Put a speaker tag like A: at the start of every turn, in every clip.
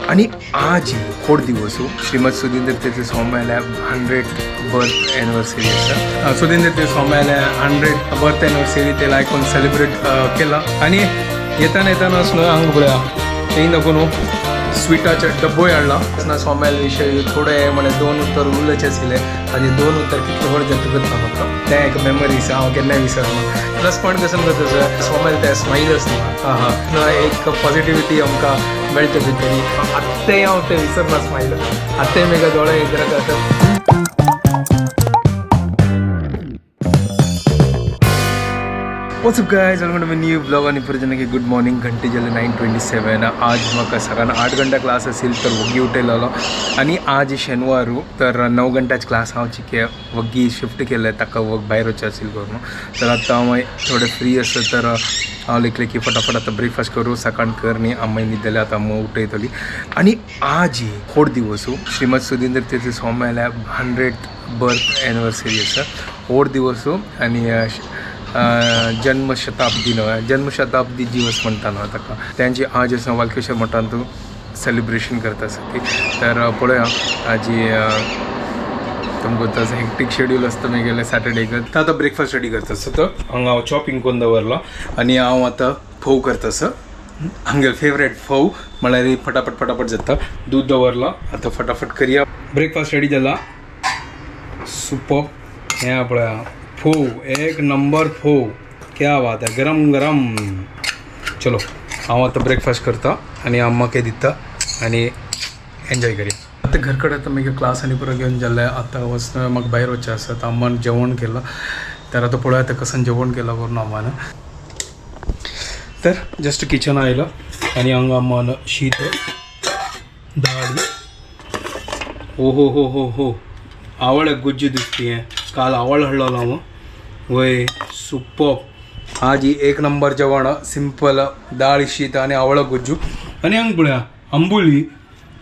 A: आणि आज होड दिवस श्रीमद सुधींद्र तीर्थ स्वाम्याला 100 बर्थ एनिवर्सरी आसा. सुधींद्र तीर्थ स्वाम्याला 100 बर्थ एनिवर्सरी ते आयकून सेलिब्रेट केला. आणि येताना येतानाच न्हय हांगा पळया थंय नको न्हू स्विटाचे डब्बोय हाडला. स्वाम्याल विशय थोडे म्हळ्यार दोन उत्तर उलोवचें आशिल्लें. ताजे दोन उत्तर कितले व्हड जातकच ना म्हाका तें एक मेमरीज हांव केन्नाय विसरना. प्लस पॉयंट कसो जाता स्वाम्याल तें स्मायल आसता. हां हां, एक पॉजिटिविटी आमकां मेळटा भितर. आत्ताय हांव तें विसरना स्मायल. आत्ताय म्हाका दोळे इतराक आतां. What's up guys, welcome to my new vlog. आणि परत गुड मॉर्निंग. घंटे जाले 9:27. आज म्हाका सकाळ 8 घंटा क्लास असेल तर वग्गी उठयलेलो. आणि आज शनिवार तर 9 घंटाच क्लास हांव चिके वग्गी शिफ्ट केले ताका वग भायर वचचें असेल करून. तर आतां हांव थोडे फ्री आसा तर हांव लेखलें की फटाफट आतां ब्रेकफास्ट करूं. सकाळ कर न्ही अम्माय न्हिदले, आतां अम्मा उठयतली. आणि आज होड दिवस श्रीमद सुधींद्र तीर्थ स्वाम्याला 100 बर्थ एनिवर्सरी आसा. होड दिवस आणि जन्मशताब्दी न्हय जन्मशताब्दी दिवस म्हणटा न्हय ताका. त्यांची आज आसा वालकेश्वर मठांत सेलिब्रेशन करता आसा ती. तर पळोवया आजी तुमकां तसं हेक्टीक शेड्यूल आसता मागीर सॅटर्डेक. तर आतां ब्रेकफास्ट रेडी करता आसा. तर हांगा हांव चॉपिंग करून दवरला आनी हांव आतां फोव करता आसा. हांगेले फेवरेट फोव म्हळ्यार फटाफट फटाफट जाता. दूद दवरला, आतां फटाफट करया. ब्रेकफास्ट रेडी जाला, सुपर. हें पळया फोव, एक नंबर फोव, क्या बात है, गरम गरम. चलो हांव आतां ब्रेकफास्ट करता आनी अम्माक दिता आनी एन्जॉय करया. आतां घर कडेन आतां मागीर क्लास आनी पुरो घेवन जाल्लें. आतां वचून म्हाका भायर वचचें आसा. आतां अम्मान जेवण केलां तर आतां पळोवया आतां कशें जेवण केलां करून अम्मान. तर जस्ट किचन आयलो आनी हांगा अम्मान शीत दाळी. ओ हो हो हो हो, आवळ गुज्जी दिसती है. काल आवळ हाडलेलो हांव वय. सुपर. आजी एक नंबर जेवण, सिंपल दाळ शीत आनी आवळ गुज्जू. आनी हांगा पळया आंबोली,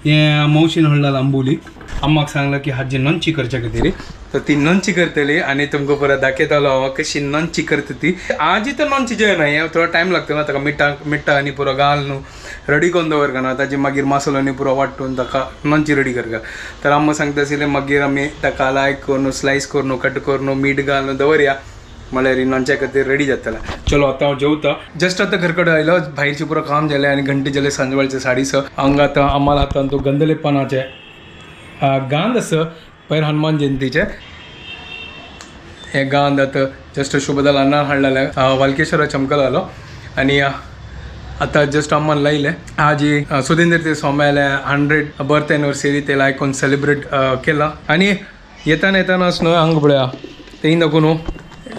A: हें मावशीन हाडलेलं आंबोली. अम्माक सांगलं की हाजी नंची करच्या खातीर, तर ती नंची करतली आनी तुमकां परत दाखयतलो हांव कशी नंची करता ती. आजी तर नंची जेवण हें थोडो टायम लागता ना ताका. मिठा मिठा आनी पुरो घाल न्हू रेडी करून दवर ना ताजी. मागीर मसालो आनी पुरो वांटून ताका नंची रेडी करता. तर अम्मा सांगता आशिल्लें मागीर आमी ताका लायक करून स्लायस करून कट करून मीठ घालून दवरया म्हळ्यार नंच्या खातीर रेडी जातला. चलो आतां हांव जेवता. जस्ट आतां घर कडेन आयलो, भायरचें पुरो काम जालें आनी घंटे जाले सांजवेळचे 6:30. हांगा आतां अम्माल हातान तो गंधलेपणाचें गांध आसा पयर हनुमान जयंतीचे. हे गांध आतां जस्ट शुभदाल अन्नान हाडलेलें, वालकेश्वरा चमकल आलो आनी आतां जस्ट अम्मान लायलें. आजी सुधींद्र तीर्थ स्वाम्याले 100 बर्थ एनिवर्सरी ते आयकून सेलिब्रेट केला. आनी येताना येतानाच न्हय हांगा पळया थंय नको न्हू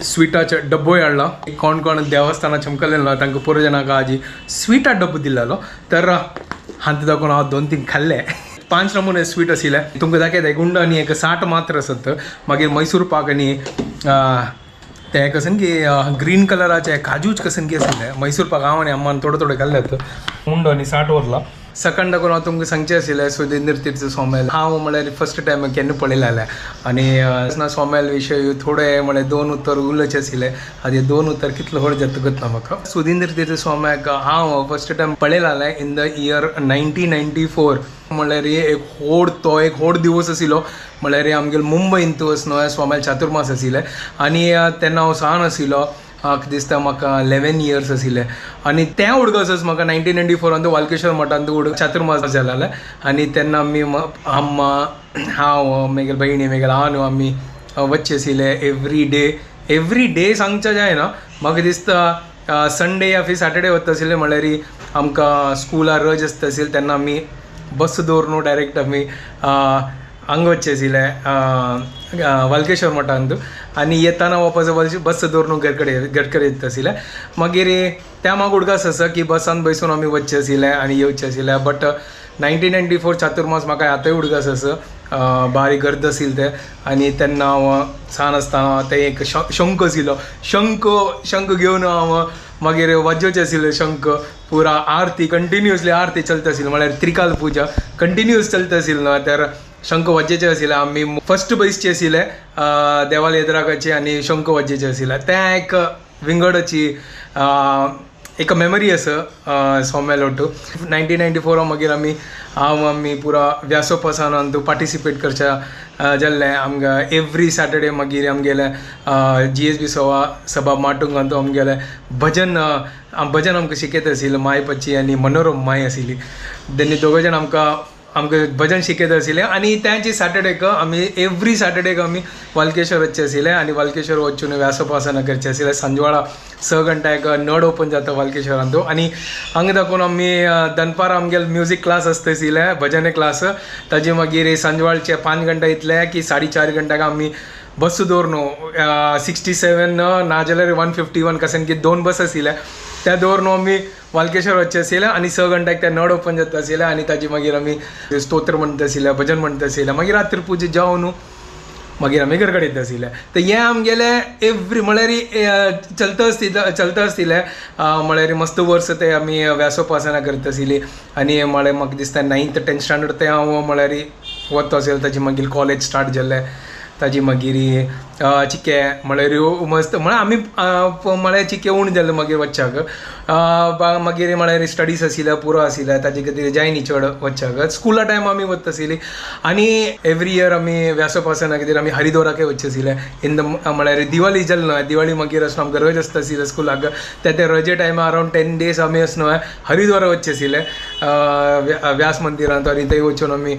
A: स्विटाचे डब्बोय हाडला. कोण कोण देवस्थाना चमकले ना तांकां पुरो जाणांक आजी स्विटा डब्बो दिलेलो. तर हांव दाखोवन हांव 2-3 खाल्ले. 5 नमुने स्वीट आशिल्ले तुमकां दाखयता. एक उंडो आनी एक 60 मात्र आसत. मागीर मैसूर पाक आनी ते कसन की ग्रीन कलराचे काजूच कसन की आशिल्ले मैसूर पाक. हांव आनी अम्मान थोडे थोडे खाल्ले. उंडो आनी 60 उरला. सकाळ दाखोवन हांव तुमकां सांगचें आशिल्लें सुधींद्र तीर्थ स्वाम्याल हांव म्हळ्यार फर्स्ट टायम केन्ना पळयलें. आनी स्वाम्याल विशय थोडे म्हळ्यार दोन उत्तर उलोवचें आशिल्लें. हाजे दोन उत्तर कितलो व्हड जातकच ना म्हाका. सुधींद्र तीर्थ स्वाम्याक हांव फर्स्ट टायम पळयलें इन the year 1994. म्हळ्यार एक होड तो एक होड दिवस आशिल्लो. म्हळ्यार आमगेले मुंबयंत न्हय स्वाम्याल चातुर्मास आशिल्लें. आनी तेन्ना हांव सान आशिल्लो, दिसता म्हाका 11 इयर्स आशिल्ले. आनी तें उडगसच म्हाका 1994 वालकेश्वर मठांत उड चातुर्मास जालेलें. आनी तेन्ना आमी अम्मा, हांव, मागीर भयणी, मागीर हांव आमी वच्चे आशिल्ले एवरी डे. एवरी डे सांगचें जायना, म्हाका दिसता संडे या फिर सॅटर्डे वता आशिल्ले. म्हळ्यार आमकां स्कुलार रज आसता आशिल्ली तेन्ना आमी बस दवरून डायरेक्ट आमी हांगा वच्चे आशिल्ले वालकेश्वर मठांत. आनी येताना वापस बस दवरून घर कडेन येता आशिल्ले. मागीर त्या म्हाका उडगास आसा की बसान बसून आमी वच्चे आशिल्ले आनी येवचे आशिल्ले. बट 1994 चातुर्मास म्हाका आतांय उडगास आसा. बारीक गर्द आशिल्लें तें. आनी तेन्ना हांव सान आसतना तें एक शंख आशिल्लो, शंख शंख घेवन हांव मागीर वाजोवचें आशिल्लें शंख. पुरा आरती कंटिन्युअसली आरती चलता आशिल्ली, म्हळ्यार त्रिकाल पुजा कंटिन्युअस चलता आशिल्ली न्हय, तर शंख वाजयचे आशिल्ले. आमी फर्स्ट बैसचे आशिल्ले देवाले एदराकाचे आनी शंख वाजयचे आशिल्ले. तें एक विंगडची एक मेमरी आसा सोम्याल ओटू. 1994 मागीर आमी हांव आमी पुरा व्यासोपासनान पार्टिसिपेट करच्या जाल्लें. आमकां एवरी सॅटर्डे मागीर आमगेले जीएसबी सभा सभा माटुंगांत आमगेले भजन भजन आमकां शिकयत आशिल्ले. माय पची आनी मनोरम माय आशिल्ली, तेन्ना दोग जाण आमकां आमकां भजन शिकयत आशिल्ले. आनी त्यांचे सॅटर्डेक आमी एवरी सॅटर्डेक आमी वालकेश्वर वचचे आशिल्ले आनी वालकेश्वर वचून व्यासोपासना करचे आशिल्ले. सांजवाळा 6 घंट्याक नड ओपन जाता वालकेश्वरांत आनी हांगा दाखोवन आमी दनपार आमगेले म्युजीक क्लास आसता आशिल्ले, भजन क्लास. ताजे मागीर सांजवाळचे 5 घंटा इतले की 4.5 घंट्याक आमी बस दवरून 67 नाजाल्यार 151 कशें की दोन बस आशिल्ले, त्या दवरून आमी वालकेश्वर वचचे आशिल्ले आनी 6 घंट्याक ते नड ओपन जाता आशिल्ले आनी ताजे मागीर आमी स्तोत्र म्हणटा आशिल्ले, भजन म्हणटा आशिल्ले. मागीर रात्री पुजा जावन मागीर आमी घर कडेन येता आशिल्ले. तर हें आमगेलें एवरी म्हळ्यार चलता आसतिल्लें, चलता आसतिल्लें. म्हळ्यार मस्त वर्स ते आमी व्यासोपासना करता आशिल्ली. आनी म्हळ्यार म्हाका दिसता नायन्थ टेन्थ स्टँडर्ड ते हांव म्हळ्यार वता आशिल्लें. ताजी मागीर कॉलेज स्टार्ट जालें. ताजी मागीर चिके म्हळ्यार मस्त म्हळ्यार आमी म्हळ्यार चिके उण जालें मागीर वच्चाक. मागीर म्हळ्यार स्टडीज आशिल्ले, पुरो आशिल्ले, ताजे खातीर जायनी चड वच्चाक. स्कुला टायम आमी वता आशिल्ली आनी एवरी इयर आमी व्यासोपासना खातीर आमी हरिद्वाराकय वचचे आशिल्ले. इन the म्हळ्यार दिवाळी जाल न्हय, दिवाळी मागीर आसना आमकां रज आसता आशिल्ले स्कुलाक, त्या त्या रजे टायमार अरावंड 10 डेज आमी आसना हरिद्वारा वचचे आशिल्ले व्यास मंदिरांत आनी थंय वचून आमी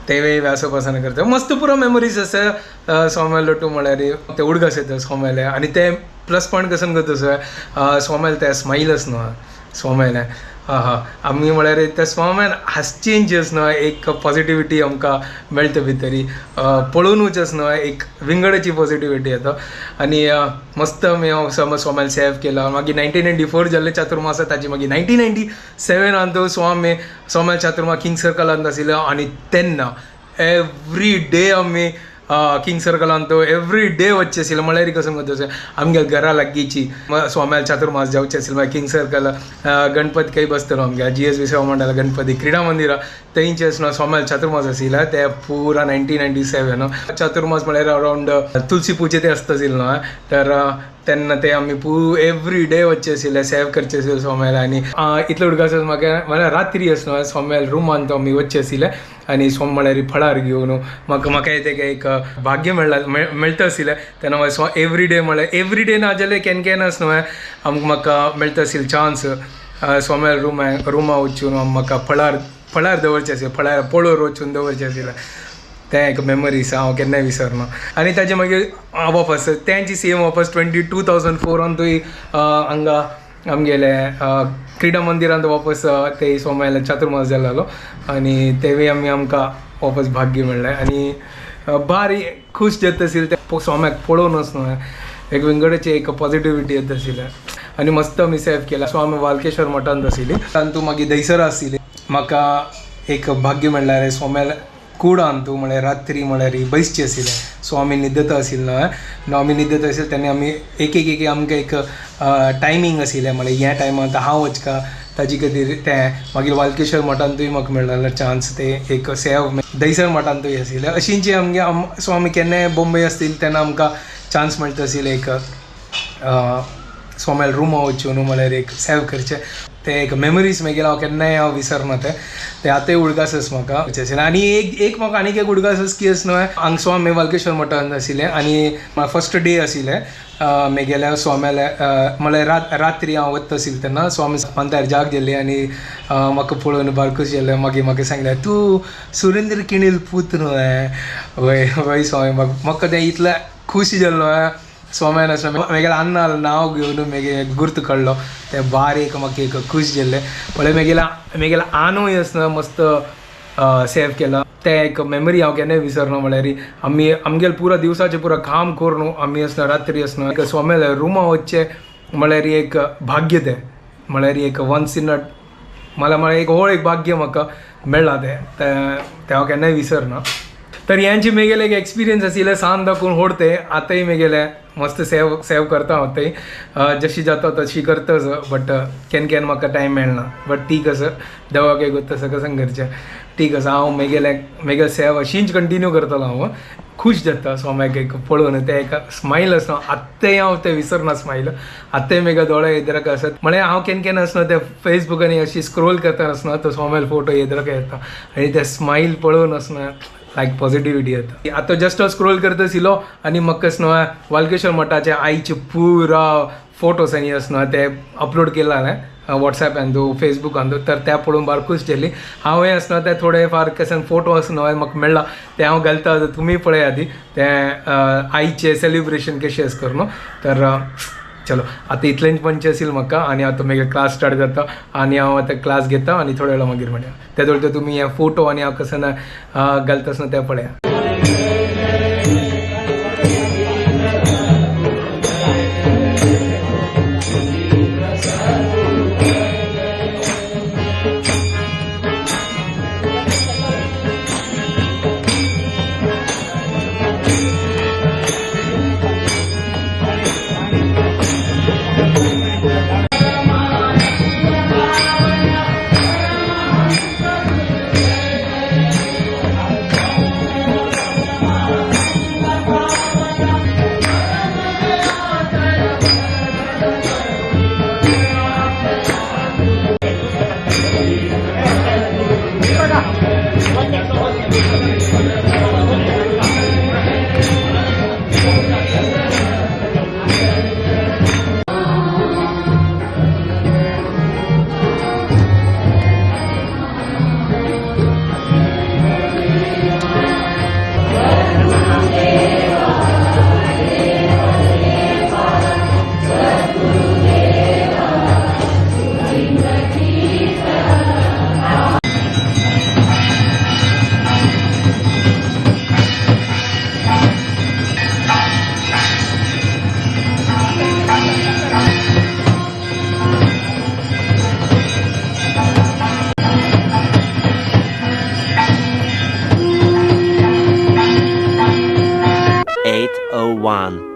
A: तेंवूय व्यासोपासना करता. मस्त पुरो मेमरीज आसा सोम्याल लोटू. म्हळ्यार ते उडगास येता सोम्याले आनी ते प्लस पॉयंट कसन करता तसो सोम्याल ते स्मायल आसना सोम्याले. हा हा, आमी म्हळ्यार त्या स्वाम्यान हासचें जे न्हय एक पॉजिटिविटी आमकां मेळटा भितरी, पळोवनूच न्हय एक विंगडाची पॉजिटिविटी येता. आनी मस्त आमी समज स्वाम्याल सेव केला. मागीर 1994 जाल्ले चातुर्मास, ताजी मागीर 1997आन स्वामी स्वाम्याल चातुर्मास किंग सर्कलांत आशिल्लो आनी तेन्ना एवरी डे आमी किंग सर्कलान तो एवरी डे वचचे आशिल्ले. म्हळ्यार कसो म्हणटा, आमगे घरा लागींची स्वाम्याल चातुर्मास जावचे आशिल्ले. मागीर किंग सर्कल गणपती खंय बसतलो, आमगे जीएसबी सेवा मंडळ गणपती क्रिडा मंदिरा थंयचे आसना स्वाम्याल चातुर्मास आशिल्ले. ते पुरा 1997 चातुर्मास म्हळ्यार अरावंड तुलसी पुजे ते आसता आशिल्ले न्हय, तर तेन्ना ते आमी एवरी डे वचचे आशिल्ले, सेव करचे आशिल्ले स्वाम्याल. आनी इतलो उडगास म्हाका, म्हळ्यार रात्री आसना स्वाम्याल रुमान तो आमी वचचे आशिल्ले आनी सोम म्हळ्यार फळार घेवन म्हाका म्हाका तें एक भाग्य मेळ्ळा मेळटा आशिल्लें. तेन्ना मागीर एवरी डे म्हळ्यार एवरी डे ना जाल्यार केन्ना केन्ना न्हय आमकां म्हाका मेळटा आशिल्लें चान्स स्वाम्याल रुमा रुमा वचून म्हाका फळार फळार दवरचें आशिल्लें, फळार पोळोर वचून दवरचें आशिल्लें. तें एक मेमरीज हांव केन्नाय विसरना. आनी ताजे मागीर वापस तेंची सेम वापस 2004आन थंय हांगा आमगेले क्रिडा मंदिरांत वापस ते सोमायला चातुर्मास जाल्लो आनी तेवूय आमी आमकां वापस भाग्य मेळ्ळें आनी भारी खूश जाता आशिल्लें. ते स्वाम्याक पळोवनच न्हय एक विंगडाची एक पॉजिटिविटी येता आशिल्लें आनी मस्त आमी सेव केला. सो आमी वालकेश्वर मठांत आशिल्ली, तातूंत मागीर दहीसर आशिल्ली. म्हाका एक भाग्य मेळ्ळें स्वाम्याल कुडान तूं म्हळ्यार रात्री म्हळ्यार बैसचे आशिल्लें. सो आमी न्हिदता आशिल्ले न्हय, आमी न्हिदता आशिल्ले तेन्ना आमी एक एक एक आमकां एक टायमींग आशिल्लें, म्हळ्यार ह्या टायमार हांव वचका ताजे खातीर. तें मागीर वालकेश्वर मठांतूय म्हाका मेळ्ळेलो चान्स, ते एक सेव दहीसर मठांतूय आशिल्लें. अशींची आमगे. सो आमी केन्नाय बॉम्बे आसतील तेन्ना आमकां चान्स मेळटा आशिल्ले एक सोमेल रुमा वचून म्हळ्यार एक सेव करचें. ते एक मेमरीज मागीर हांव केन्नाय हांव विसरना. ते ते आतांय उडगास आसा म्हाका. आनी एक एक म्हाका आनीक एक उडगास आसा की अशें न्हय, हांगा स्वामी वालकेश्वर मठांत आशिल्लें आनी फर्स्ट डे आशिल्लें मेगेल्या स्वाम्याल्या, म्हळ्यार रात्री हांव वता आशिल्लें तेन्ना स्वामी पंतार जाग जाली आनी म्हाका पळोवन बारकूस जालें. मागीर म्हाका सांगलें, तूं सुरेंद्र किणील पूत न्हय? वय वय स्वामी. म्हाका म्हाका तें इतलें खूश जालो स्वाम्यान आसलो मेगेल्या अन्ना नांव घेवन मागीर गुर्त काडलो, तें बारीक म्हाका एक खूश जाल्लें. पळय मेगेल्या मेगेल्या आनूय आसना मस्त सेव केला. तें एक मेमरी हांव केन्नाय विसरना. म्हळ्यार आमी आमगेले पुरा दिवसाचें पुरा काम करून आमी आसना रात्री आसना एक स्वाम्याल्या रुमा वचचें म्हळ्यार एक भाग्य तें, म्हळ्यार एक वन्स इन अ मला म्हळ्यार एक हो एक भाग्य म्हाका मेळ्ळां तें तें तें हांव केन्नाय विसरना. तर यांची मेगेले एक एक्सपिरियन्स आशिल्ले सान दाखवून होडते आतांय मेगेले मस्त सेव सेव करता हांव थंय जशी जाता तशी करताच बट केन्ना केन्ना म्हाका टायम मेळना बट ठीक आसा देवाक एक तसं कसं करचें ठीक आसा हांव मेगेले मेगेले सेव अशीच कंटिन्यू करतलो हांव खूश जाता सोम्याक एक पळोवन तें एक स्मायल आसना आत्तांय हांव तें विसरना स्मायल आत्तांय म्हाका दोळे येद्रक आसत म्हळ्यार हांव केन्ना केन्ना आसना ते फेसबुकानी अशी स्क्रोल करता आसना तो सोम्याल फोटो येद्रक येता आनी ते स्मायल पळोवन आसना लायक पॉझिटिव्हिटी येता. आतां जस्ट स्क्रोल करता आशिल्लो आनी म्हाका न्हू वालकेश्वर मठाचे आईचे पुरा फोटोस आनी आसना ते अपलोड केला हांवें वॉट्सॅपान फेसबुकान तर त्या पळोवन बार खूश जाली. हांवें आसना ते थोडे फार कशें फोटो आसना म्हाका मेळ्ळा ते हांव घालता तुमी पळया ती ते आईचे सेलिब्रेशन कशें आसा करून. तर चलो आतां इतलेंच म्हणचें आशिल्लें म्हाका आनी आतां मागीर क्लास स्टार्ट जाता आनी हांव आतां क्लास घेता आनी थोड्या वेळा मागीर म्हणया त्या दोळ तुमी हे फोटो आनी हांव कशें घालता आसतना ते पळया.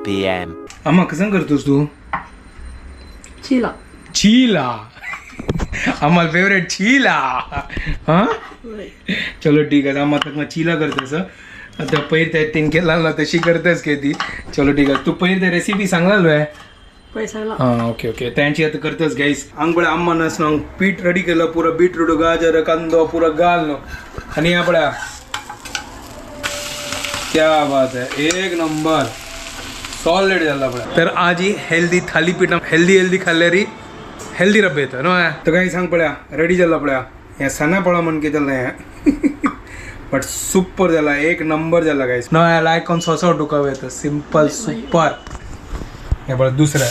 B: PM.
A: अम्मा कसं करतोस तू?
C: चिला.
A: चीला आम्हाला फेवरेट चीला. हां चलो ठीक आहे. आम्हा आता चिला करतेस. आता पयर त्या तीन केला ना तशी करतेस के ती. चलो ठीक आहे. तू पयर त्या रेसिपी सांगलाल वे?
C: पैसाला.
A: हां ओके ओके त्यांची आता करतस गाईस. आंगबळे आम्हा नसणं पीठ रेडी केलं पुरं बीटरूट गाजर कांदो पुरं घालणं आणि आपल्या क्या बात आहे एक नंबर सॉलिड झाला आपला. तर आज ही हेल्दी थालीपीठ हेल्दी हेल्दी खाल्ल्यारी हेल्दी रब्बे येतं न्हू. तर काही सांग पळया रेडी झाला पळया ह्या सणा पळा म्हण कितें जालें हें बट सुपर झाला एक नंबर झाला गाईस. न लायक कोण सोसो टुकाव येतं सिम्पल सुपर. हे पळय दुसरं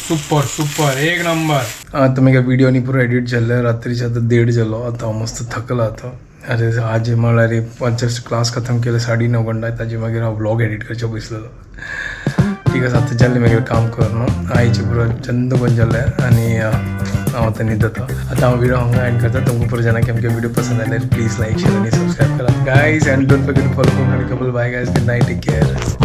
A: सुपर सुपर एक नंबर. आता मी काय व्हिडिओ आणि पुरो एडिट जाल्ले रात्रीचे आता 1:30 जालो. आता हांव मस्त थकला आता. अरे आज म्हळ्यार जस्ट क्लास खतम केले 9:30 घंटा ताजे मागीर हांव व्लॉग एडिट करचे बसलेलो. ठीक आसा आतां जालें मागीर काम करून आईचे पुरो चंद बंद जालें आनी हांव आतां न्हिदता. आतां हांव व्हिडिओ हांगा एंड करता. तुमकां पुरो जाणा की आमगे व्हिडिओ पसंद आयल्यार प्लीज लायक शेअर आनी सबस्क्रायब करात guys and don't forget to follow Konkani couple. Bye guys, good night, take care.